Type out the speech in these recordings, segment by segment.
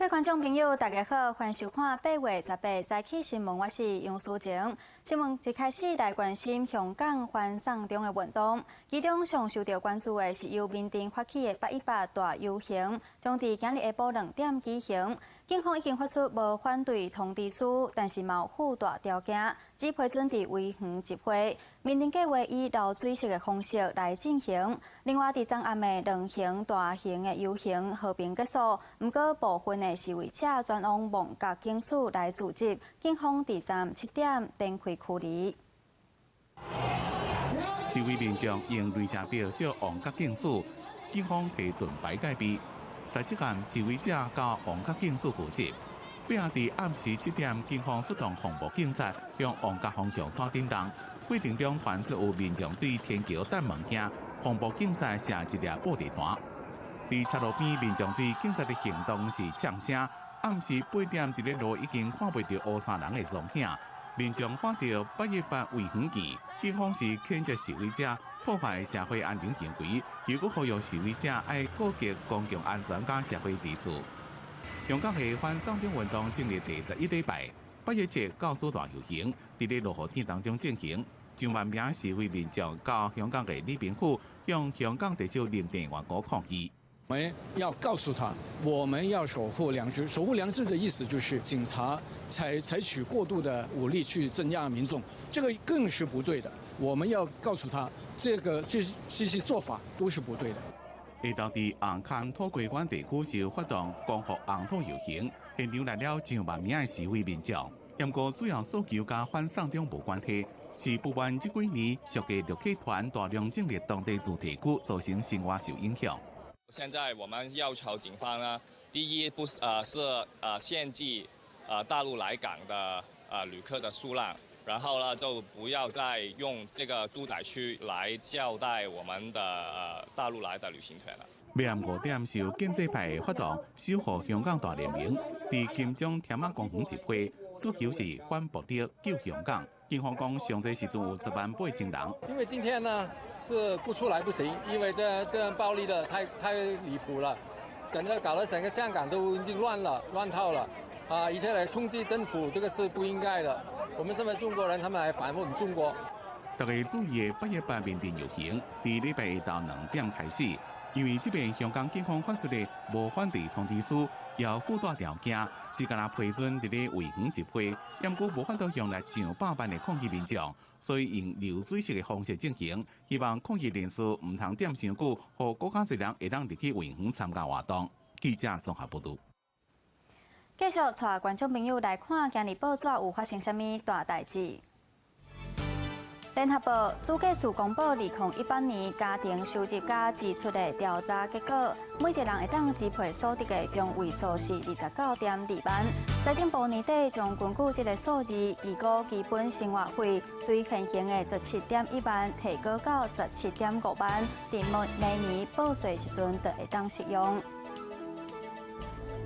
位觀眾朋友，大家好，歡迎收看8月18早起新聞，我是楊淑晴。新聞一開始來關心香港反送中的運動，其中上受到關注的是由民陣發起的818大遊行，將佇今日下晡2點舉行。警方已經發出無反對通知書，但是嘛有附帶條件，只批准佇維園集會。民陣計劃以流水式的方式來進行。另外，佇昨暗的兩行大型的遊行和平結束，毋過部分的示威者轉往旺角警署來聚集，警方佇昨7點展開驅離。示威民眾用雷射筆照旺角警署，警方提盾牌戒備。在這間示威者到旺角警署聚集，並佇暗時7點，警方出動防暴警察向旺角方向刷叮當。過程中傳出有民眾對天橋擲物件，防暴警察射一粒玻璃彈。佇車路邊，民眾對警察的行動是嗆聲。暗時8點，佇咧路已經看袂著烏衫人的蹤影。民眾喊著818維園見，警方是譴責示威者破壞社會安寧行為，又閣呼籲示威者愛顧及公共安全佮社會秩序。香港的反送中運動進入第11禮拜，817告示大遊行，佇咧落雨天當中進行，上萬名示威民眾到香港的禮賓府向香港特首林鄭月娥抗議。我們要告訴他，我們要守護良知。守護良知的意思就是警察採取過度的武力去鎮壓民眾，這個更是不對的。我們要告訴他，這個這些做法都是不對的。下晝佇紅磡土瓜灣地區就發動光復紅土遊行，現場來了上萬名的示威民眾。不過主要訴求佮反送中無關係，是不滿這幾年俗嘅旅客團大量進入當地住宅區，造成生活受影響。現在我們要求警方呢，第一不是是限制大陸來港的旅客的數量，然後呢就不要再用這個住宅區來招待我們的大陸來的旅行團了。傍晚5點是由建制派發動守護香港大聯盟，佇金鐘添馬公園集會，訴求是反暴力救香港。警方講上濟時陣有10萬8千人。因為今天呢是不出來不行，因為這樣暴力的太離譜了，整個搞得整個香港都已經亂了，亂套了，啊！一切來衝擊政府，這個是不應該的。我們身為中國人，他們還反我們中國。大家注意的818民陣遊行，佇禮拜下晝2點開始。因為這邊香港警方發出的無反對通知書，有附帶條件，只干焦批准佇咧維園集會，毋過無法度向來上百萬的抗議民眾，所以用流水式的方式進行，希望抗議人士毋通踮傷久，予閣較濟人會當入去維園參加活動。記者綜合報導。繼續帶觀眾朋友來看，今日報紙有發生啥物大代誌。聯合報主計處公布2018年家庭收入佮支出的調查結果，每一個人會當支配所得的中位數是29.2萬。財政部年底將根據這個數字，預估基本生活費對現行的17.1萬提高到17.5萬，佇明年報稅時陣就會當適用。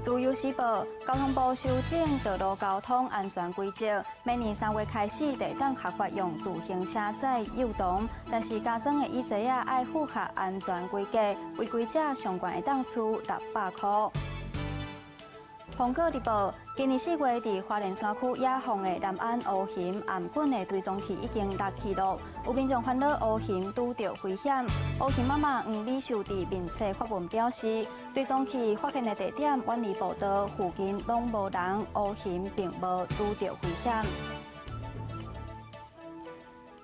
自由時報，交通部修正道路交通安全規則，明年3月開始就會當合法用自行車載幼童，但是加裝的椅座仔愛符合安全規格，違規者上懸會當處600箍。蘋果日報，今年4月佇花蓮山區野放的南安烏熊頷頸的追蹤器已經落去咯，有民眾煩惱烏熊拄著危險。烏熊媽媽黃美秀佇面冊發文表示，追蹤器發現的地點遠離步道，附近攏無人，烏熊並無拄著危險。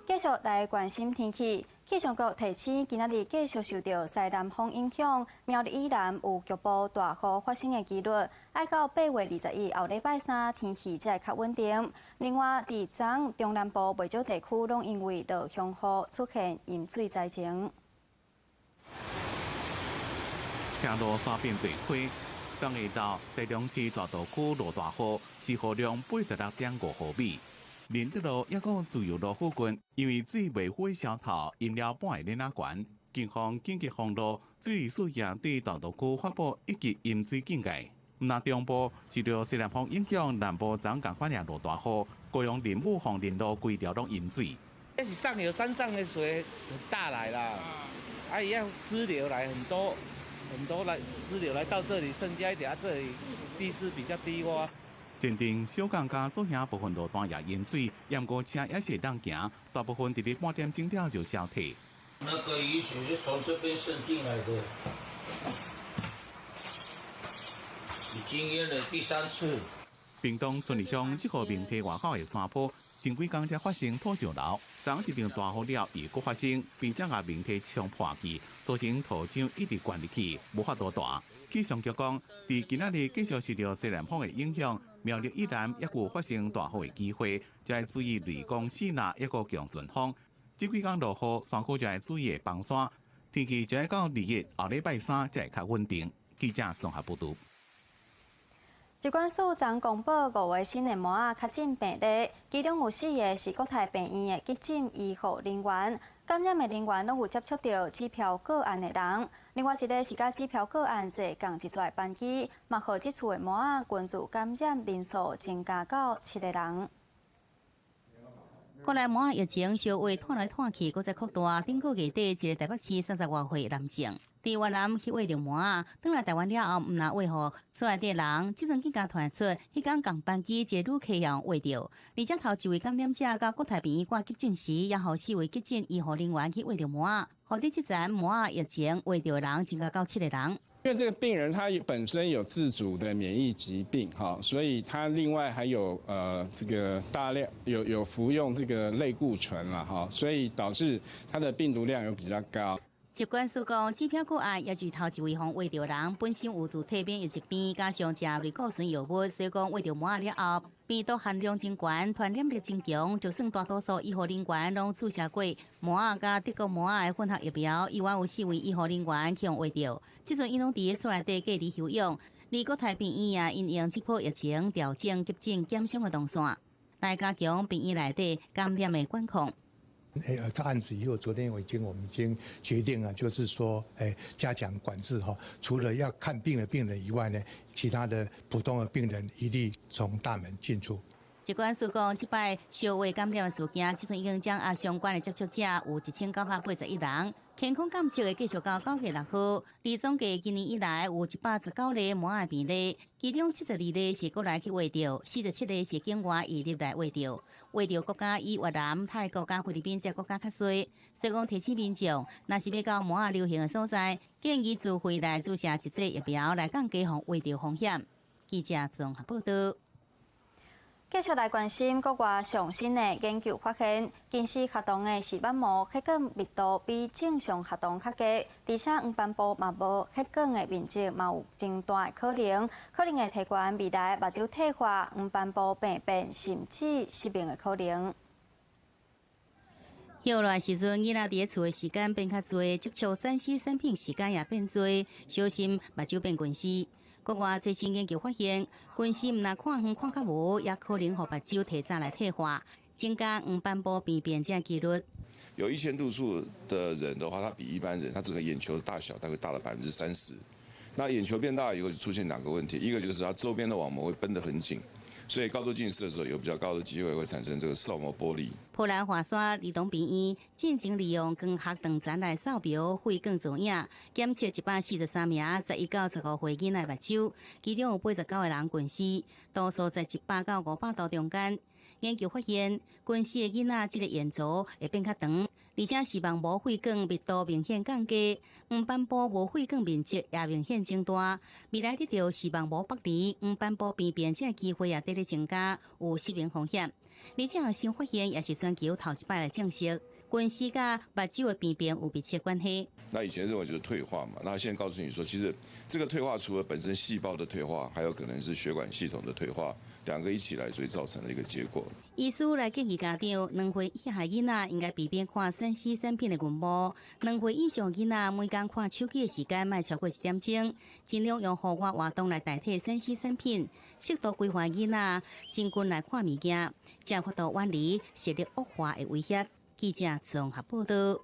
繼續來關心天氣，氣象局提醒，今仔日繼續受著西南風影響，苗栗以南有局部大雨發生的幾率。愛到8月21後禮拜三，天氣才會較穩定。另外，佇昨中南部袂少地區攏因為落強雨出現淹水災情。車路煞變做溪，昨下晝台中市大肚區落大雨，時雨量86.5毫米。仁德路抑閣自由路附近，因為水袂赴消透，淹了半个鏈仔懸。警方緊急封路，水利署也對大肚區發布一級淹水警戒。毋但中部受著西南風影響，南部昨仝款也落大雨，高雄林武鳳林路規條攏淹水。這是上游山上的水很大來啦，啊，伊要支流來很多很多來支流來到這裡，增加一點，啊，這裡地勢比較低窪。前鎮小港佮左營部分路段也淹水，毋過車猶是會當行，大部分佇咧半點鐘了就消退。那個雨水是從這邊滲進來的，已經淹了第三次。屏東春里鄉這個明溪外口的山坡，前幾工才發生土石流，昨昏一場大雨了又閣發生，並且共明溪沖破去，造成土漿一直灌入去，無法度彈。氣象局講，佇今仔日繼續受著西南風的影響，苗栗以南猶閣有發生大雨的機會，就愛注意雷公四若猶閣強陣風。這幾工落雨，山區就愛注意的崩山。天氣就愛到二日後禮拜三才會較穩定。記者綜合報導。疾管署昨公布五个新的麻仔確診病例，其中有四个是國泰病院的急診醫護人員，感染的人員攏有接觸著指標個案的人。另外一个是佮指標個案坐仝一座班機，嘛予這次的麻仔群組感染人數增加到七个人。國內麻仔疫情小話拖來拖去，閣再擴大。頂個月底，一个台北市三十外歲男性，佇越南去餵著麻仔，轉來台灣了後，毋但餵予厝內底人，這陣更加傳出，彼工仝班機一个旅客予餵著，而且頭一位感染者到國泰病院掛急診時，也予四位急診醫護人員去餵著麻仔，予佇這層麻仔疫情餵著的人增加到七个人。因為這個病人他本身有自主的免疫疾病，哈，所以他另外還有這個大量有服用這個類固醇啦，哈，所以導致他的病毒量有比較高。疾管署講，指標個案也是頭一位予餵著人，本身有自體免疫疾病，加上食類固醇藥物，所以講餵著麻仔了後，病毒含量真懸，傳染力真強。就算大多數醫護人員攏注射過麻仔佮德國麻仔的混合疫苗，猶原有四位醫護人員去予餵著。這陣𪜶攏佇咧厝內底隔離休養，而國泰病院也因應這波疫情調整急診檢傷的動線，來加強病院內底感染的管控。哎，這案子以後，昨天我們已經決定了，就是說，哎，加強管制哈，除了要看病的病人以外呢，其他的普通的病人一律從大門進出。疾管署講，這擺小話感染的事件，這陣已經掌握相關的接觸者有1981人，健康監測會繼續到9月6號。而總計今年以來有119例麻仔病例，其中72例是國內去餵著，47例是境外移入來餵著。餵著國家以越南、泰國佮菲律賓這國家較濟，所以講提醒民眾，若是欲到麻仔流行的所在，建議自費來注射一劑疫苗來降低予餵著風險。記者綜合報導。繼續來關心國外上新的研究發現，近視學童的視網膜血管密度比正常學童較低，而且黃斑部嘛無血管的面積嘛有增大的可能，可能會提懸未來目睭退化、黃斑部病變，甚至失明的可能。歇落時陣，囡仔佇咧厝的時間變較濟，接觸3C 產品時間也變濟，小心目睭變近視。國外最新研究發現，近視毋但看遠看較無，也可能予目睭提早來退化，增加黃斑部病變這機率。有一千度數的人的話，他比一般人，他這個眼球的大小大概大了30%。那眼球變大以後，就出現兩個問題，一個就是它周邊的網膜會繃得很緊，所以高度近視的時候有比較高的機會會產生這個視網膜剝離。波蘭華沙兒童病院進前利用光學斷層來掃描血管造影，檢測143名11到15歲囡仔目睭，其中有89個人近視，度數在100到500度中間。研究發現，近視的囡仔這个眼軸會變較長，而且視網膜血管密度明顯降低，黃斑部無血管面積也明顯增大。未來得著視網膜剝離、黃斑部病變這个機會也佇咧增加，有失明風險。而這項新發現也是全球頭一擺來證實，近視佮目睭的病變有密切關係。那以前認為就是退化嘛，那現在告訴你說，其實這個退化除了本身細胞的退化，還有可能是血管系統的退化，兩個一起來，所以造成了一個結果。醫師來建議家長，2歲以下囡仔應該避免看3C 產品的螢幕；2歲以上囡仔每工看手機的時間莫超過一點鐘，盡量用戶外活動來代替3C 產品，適度規範囡仔盡近來看物件，才有法度遠離視力惡化的威脅。記者綜合報導。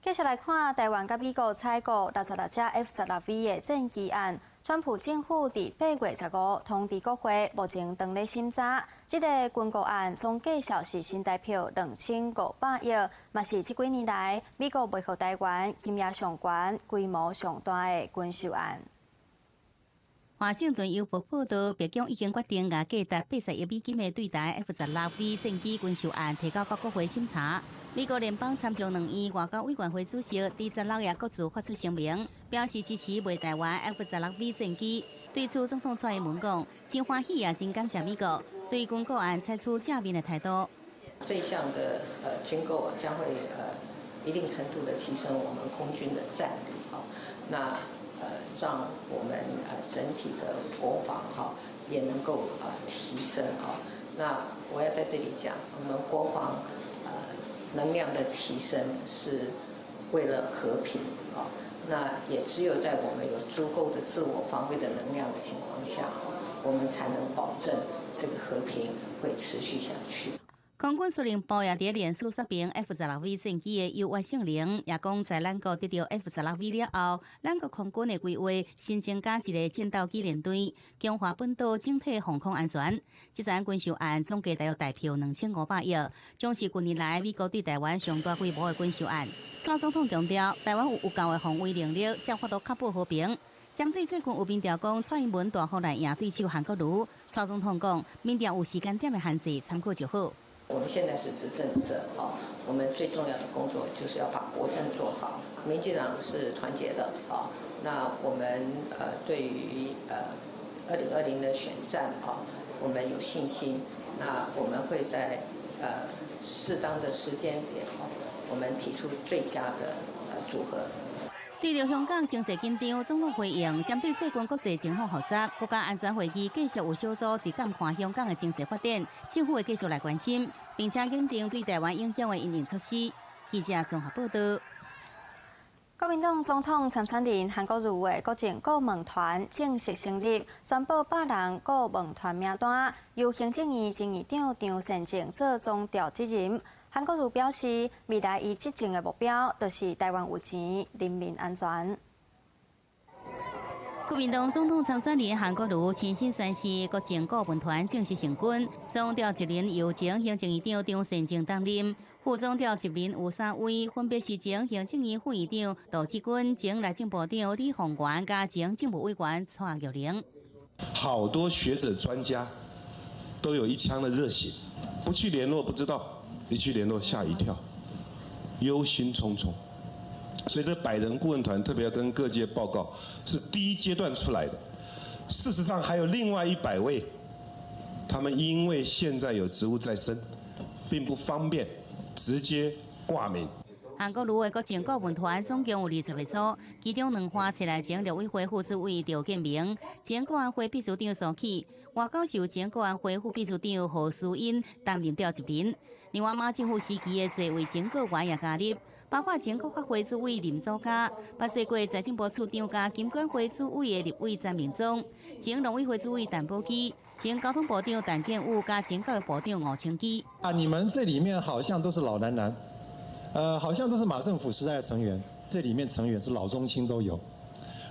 繼續來看台灣佮美國採購66隻 F-16V 的戰機案，川普政府佇8月15通知國會，目前正咧審查。這个軍購案總價數是新台票2500億，嘛是這幾年來美國賣予台灣金額上懸、規模上大的軍售案。華盛頓郵報報導，白宮已經決定共價值80億美金的對台 F-16V 戰機軍售案提交到國會審查。美國聯邦參眾兩院外交委員會主席佇16日各自發出聲明，表示支持賣台灣 F-16V 戰機。對此，總統蔡英文講：真歡喜也真感謝美國對軍購案採取正面的態度。這項的軍購啊，將會一定程度的提升我們空軍的戰力啊。那讓我們整體的國防哈也能夠提升啊。那我要在這裡講，我們國防能量的提升是為了和平啊。那也只有在我們有足夠的自我防衛的能量的情況下，我們才能保證這個和平會持續下去。空軍司令部也佇臉書說明 F-16V 戰機的優越性能，也講在咱國得著 F-16V 了後，咱國空軍的規劃新增加一個戰鬥機連隊，強化本島整體防空安全。這場軍售案總計大約台票2500億，將是近年來美國對台灣上大規模的軍售案。蔡總統強調，台灣有有夠的防衛能力，才法度確保和平。針對最近有民調講蔡英文大幅來贏對手韓國瑜，蔡總統講民調有時間點的限制，參考就好。我們現在是執政者，哦，我們最重要的工作就是要把國政做好。民進黨是團結的，啊，那我們對於2020的選戰，啊，我們有信心。那我們會在適當的時間點，我們提出最佳的組合。對著香港情勢緊張，總統回應針對最近國際情況複雜，國家安全會議繼續有小組佇監看香港的情勢發展，政府會繼續來關心，並且擬定對台灣影響的因應措施。記者綜合報導。國民黨總統參選人韓國瑜的國政顧問團正式成立，宣布100人顧問團名單，由行政院前院長張善政做總召集人。韓國瑜表示，未來伊執政的目標就是台灣有錢，人民安全。國民黨總統參選人韓國瑜親身宣示，國政顧問團正式成軍，總召集人由前行政院長張善政擔任，副總召集人有三位，分別是前行政院副院長杜志軍、前內政部長李鴻源佮前政務委員蔡玉玲。好多學者專家都有一腔的熱血，不去聯絡不知道。一去聯絡嚇一跳，憂心忡忡，所以這百人顧問團特別要跟各界報告，是第一階段出來的。事實上還有另外100位，他們因為現在有職務在身，並不方便直接掛名。韓國瑜的國政顧問團總共有20個組，其中兩岸找來前陸委會副主委趙建銘、前國安會秘書長蘇起，外交是由前國安會副秘書長何淑英擔任召集人。另外，馬政府時期的濟位前閣員也加入，包括前國發會主委林祖嘉，捌做過財政部次長佮金管會主委的立委詹銘宗，前農委會主委陳寶基，前交通部長陳建武佮前教育部長吳清基。啊，你們這裡面好像都是老男男，好像都是馬政府時代的成員，這裡面成員是老中青都有。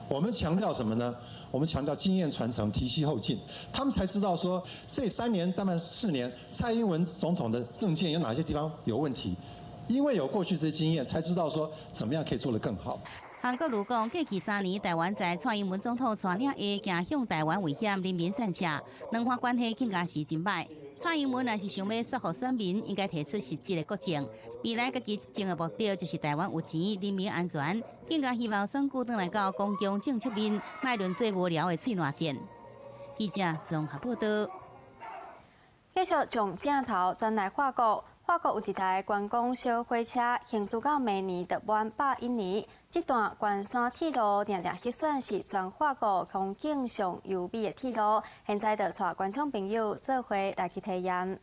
我們強調什麼呢？我們強調經驗傳承、提攜後進，他們才知道說這3年、當然4年，蔡英文總統的政見有哪些地方有問題，因為有過去這些經驗，才知道說怎麼樣可以做得更好。韓國瑜講，過去3年，台灣在蔡英文總統帶領下，走向台灣危險，人民散赤，兩岸關係更加是真歹。蔡英文若是想欲說服選民，應該提出實質的國政。未來家己執政的目標就是台灣有錢，人民安全。更加希望選舉轉來到公共政策面，莫輪做無聊的喙瀾戰。記者綜合報導。繼續從鏡頭轉來法國，法國有一台觀光小火車行駛到明年就滿101年。這段關山鐵路定定彼選是全法國風景上優美的鐵路，現在就帶觀眾朋友做伙來去體驗。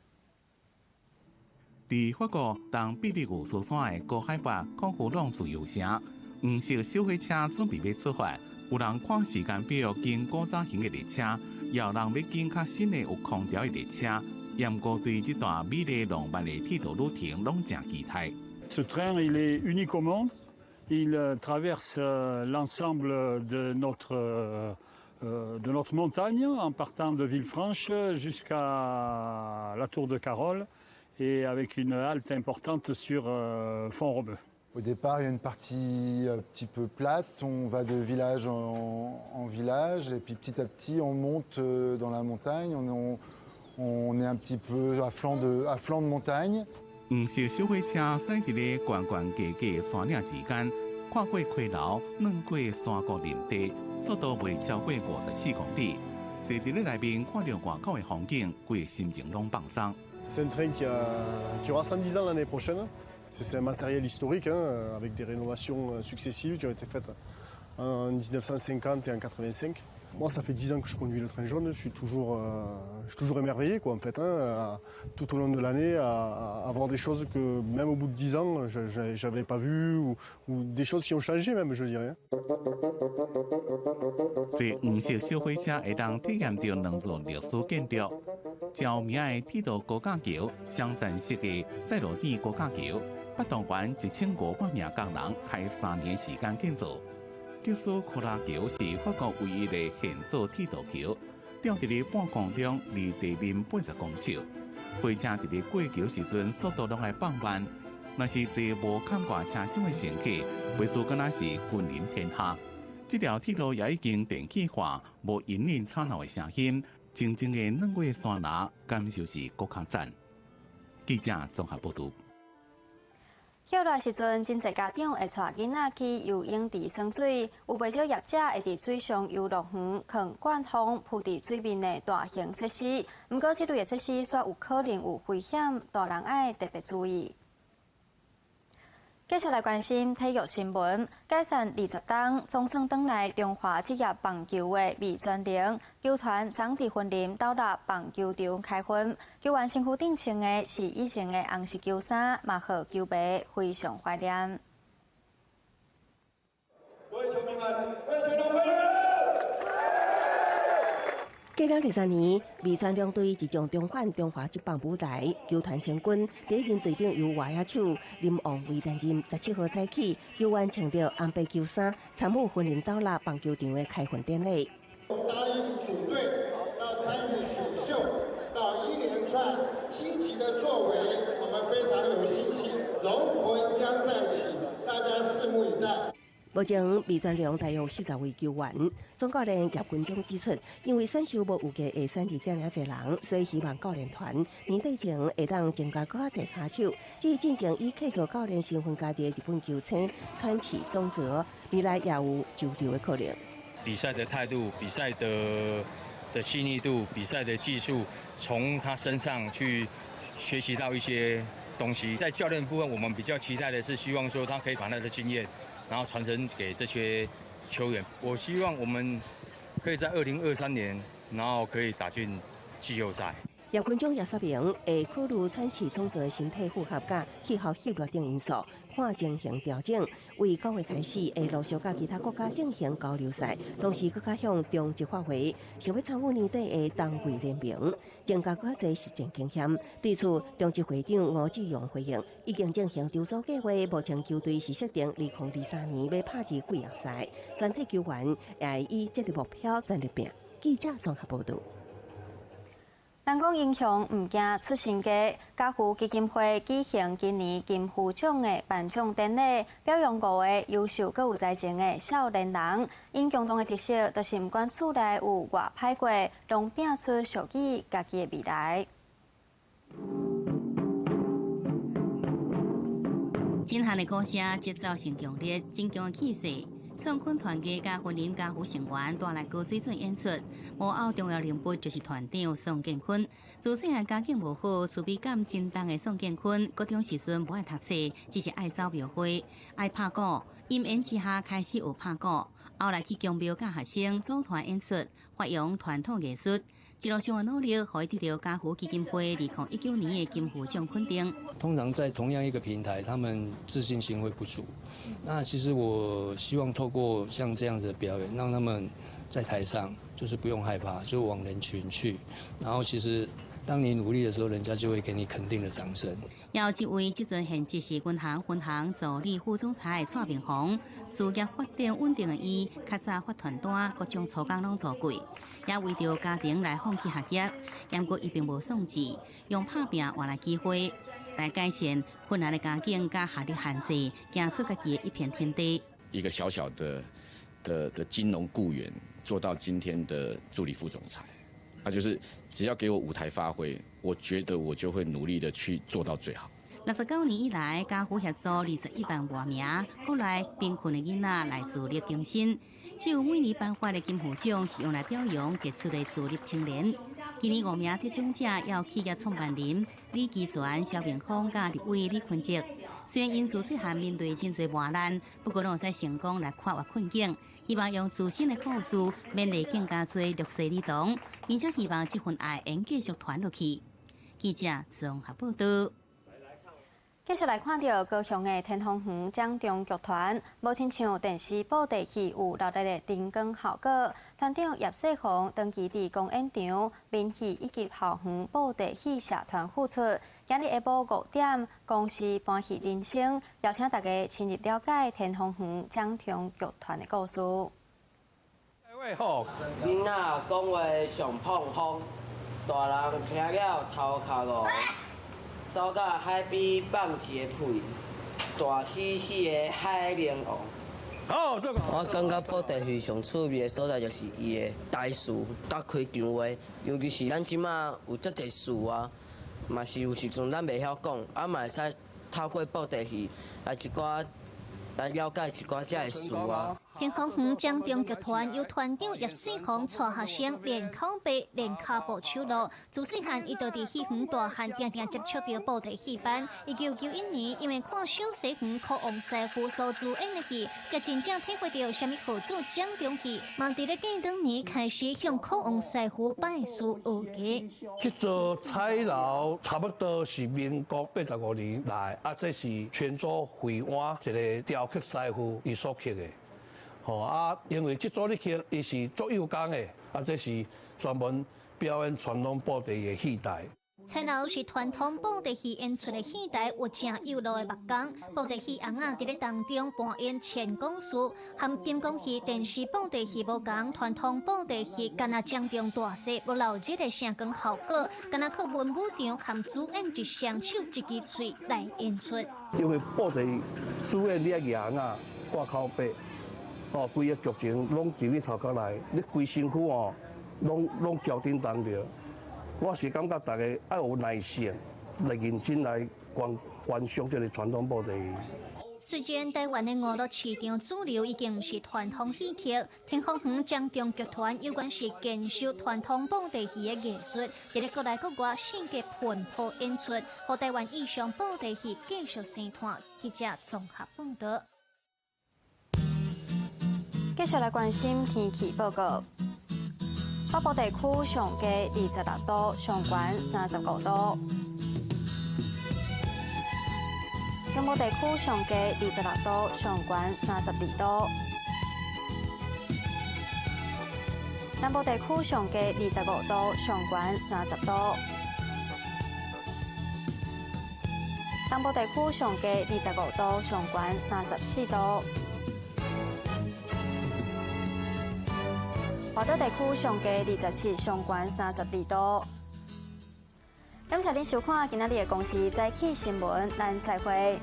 佇法國東比利牛斯山的高海拔孔夫朗自由城，黃色小火車準備欲出發，有人看時間表揀古早型的列車，也有人欲揀較新的有空調的列車。毋過對這段美麗浪漫的鐵道旅程攏誠期待。 Ce train, il est unique au monde. Il traverse l'ensemble de notre montagne en partant de Villefranche jusqu'à la Tour de Carol et avec une halte importante sur Font-Romeu. Au départ, il y a une partie un petit peu plate, on va de village en village, et puis petit à petit, on monte dans la montagne, on est un petit peu à flanc de montagne. 黃色小火車駛佇咧懸懸低低山嶺之間，跨過溪流，轉過山谷林地，速度袂超過54公里。坐佇咧內面看著外口的風景，規个心情攏放鬆。 C'est un train qui aura 110 ans l'année prochaine. C'est un matériel historique, hein, avec des rénovations successives qui ont été faites en 1950 et en 85. Moi, ça fait 10 ans que je conduis le train jaune. Je suis toujours émerveillé, quoi, en fait, hein, tout au long de l'année, à voir des choses que même au bout de 10 ans, je n'avais pas vues, ou des choses qui ont changé même, je dirais. 坐黃色小火車會當體驗著兩座歷史建築，著名的鐵道高架橋、雙層式的賽羅爾高架橋，八動員1500名工人開3年時間建造。德蘇科拉橋是法國唯一的現做鐵道橋，吊佇咧半空中，離地面80公尺。火車佇咧過橋時陣，速度攏愛放慢。若是坐無崁蓋車廂的乘客，袂輸敢若是君臨天下。這條鐵路也已經電氣化，無引領吵鬧的聲音，靜靜的轉過山林，感受是閣較讚。記者綜合報導。歇熱時陣，真濟家長會帶囡仔去游泳池耍水，有袂少業者會佇水上遊樂園囥灌風鋪佇水面的大型設施。毋過，這類的設施煞有可能有危險，大人愛特別注意。繼續來關心體育新聞，解散20冬，總算轉來中華職業棒球的味全龍球團昨佇雲林斗立棒球場開訓，球員身軀頂穿的是以前的紅色球衫，嘛予球迷非常懷念。各位球迷們，味全龍回來了！過了20年，味全龍隊即將重返中華職棒舞台，球團新軍第一任隊長由外野手林旺偉擔任。17號早起，球員穿著紅白球衫，參與雲林斗立棒球場的開訓典禮。答應組隊到參與選秀，到一連串積極的作為，我們非常有信心，龍魂將再起，大家拭目以待。目前味全龍大約40位球員，總教練葉君忠指出，因為選秀無預計會選入遮爾濟人，所以希望教練團年底前會當增加閣較濟跤手。至於進前以客座教練身份加入日本球星川崎宗則，未來也有上場的可能。比賽的態度、比賽的細膩度、比賽的技術，從他身上去學習到一些東西。在教練部分，我們比較期待的是，希望說他可以把他的經驗，然後傳承給這些球員。我希望我們可以在2023年，然後可以打進季後賽。葉君忠也說明，會考慮川崎宗則身體負荷佮氣候熱熱等因素，看情形調整。為9月開始，會陸續佮其他國家進行交流賽，同時閣較向中職發揮，想欲參與年底的冬季聯盟，增加閣較濟實戰經驗。對此，中職會長吳志榮回應，已經進行籌組計劃，目前球隊是設定2023年欲拍入季後賽，全體球員也會以這個目標全力拼。記者綜合報導。人講英雄毋驚出身低，家父基金會舉行今年金虎獎的頒獎典禮，表揚五個優秀閣有才情的少年人。𪜶共同的特色，就是毋管厝內有偌歹過，攏拼出屬於家己的未來。震撼的鼓聲，節奏性強烈，真強的氣勢。宋坤團結佮雲林家父成員帶來高水準演出，幕後重要人物就是團長宋建坤。自細漢家境無好，自卑感真重的宋建坤，高中時陣無愛讀冊，只是愛走廟會，愛拍鼓。因緣之下開始學拍鼓，後來去宮廟教學生組團演出，發揚傳統藝術。一路上的努力，予伊得著家父基金會2019年的金虎獎肯定。通常在同樣一個平台，他們自信心會不足。那其實我希望透過像這樣子的表演，讓他們在台上就是不用害怕，就往人群去。然後其實當你努力的時候，人家就會給你肯定的掌聲。有一位這陣現職是銀行分行助理副總裁蔡明宏，事業發展穩定的伊，較早發傳單，各種粗工攏做過，也為著家庭來放棄學業，毋過伊並無喪志，用拍拚換來機會。來改善困難的家境佮學歷限制，行出家己的一片天地。一個小小的金融僱員，做到今天的助理副總裁，那就是只要給我舞台發揮，我覺得我就會努力的去做到最好。69年以來，家父協助21萬外名國內貧困的囡仔來自力更生。只有每年頒發的金虎獎是用來表揚傑出的自立青年。今年五名得獎者有企業創辦人李基全、蕭明峰佮立委李坤哲。雖然𪜶自細漢面對真濟磨難，不過攏會使成功來跨越困境。希望用自身的故事勉勵更加濟弱勢兒童，並且希望這份愛會繼續傳落去。記者綜合報道。繼續來看著高雄的天風園掌中劇團，無親像電視布袋戲有熱烈的燈光效果。團長葉世宏長期佇公演場、民戲以及校園布袋戲社團付出。今日下晡5點，公視搬戲人生，邀請大家深入了解天風園掌中劇團的故事。好，囡仔講話上膨風，大人聽了頭殼糊。走到海邊放一個屁，大死死的海龍王。好，這個。我感覺布袋戲上趣味的所在就是伊的台詞佮開場話，尤其是咱這馬有遮濟事啊，嘛是有時陣咱袂曉講，啊嘛會使透過布袋戲來一寡來了解一寡遮的事啊。天風園掌中劇團由團長葉世宏帶學生練口白、練跤步手路。自細漢，伊就佇戲園大漢，定定接觸著布袋戲班。1991年，因為看小西園苦王師傅所主演的戲，才真正體會著啥物號做掌中戲。嘛佇咧過兩年開始向苦王師傅拜師學藝。這座彩樓差不多是民國85年來，啊，這是泉州惠安一個雕刻師傅伊所刻的。吼啊，因為這組咧刻，伊是做幼工的，啊，這是專門表演傳統布袋戲的戲台。彩樓是傳統布袋戲演出的戲台，有誠幼路的木工。布袋戲尪仔佇咧當中扮演千公事，和金光戲、電視布袋戲無仝，傳統布袋戲敢若掌中大細，無鬧熱的聲光效果，敢若靠文武場和主演一雙手一支喙來演出。因為布袋戲主演你愛舉尪仔掛口白。哦，規个劇情攏佇你頭殼內，你規身軀哦，攏交叮當著。我是感覺大家愛有耐性，來認真來觀賞這个傳統布袋戲。雖然台灣的娛樂市場主流已經毋是傳統戲曲，天風園掌中劇團有關是堅守傳統布袋戲的藝術，佇咧國內國外四界奔波演出，予台灣以上布袋戲繼續生團。記者綜合報道。繼續來關心天氣報告。北部地區上低26度，上懸35度。中部地區上低26度，上懸32度。南部地區上低25度，上懸30度。東部地區上低25度，上懸34度。外島地區上低27，上懸32度。感謝您收看今仔日的公視早起新聞，咱再會。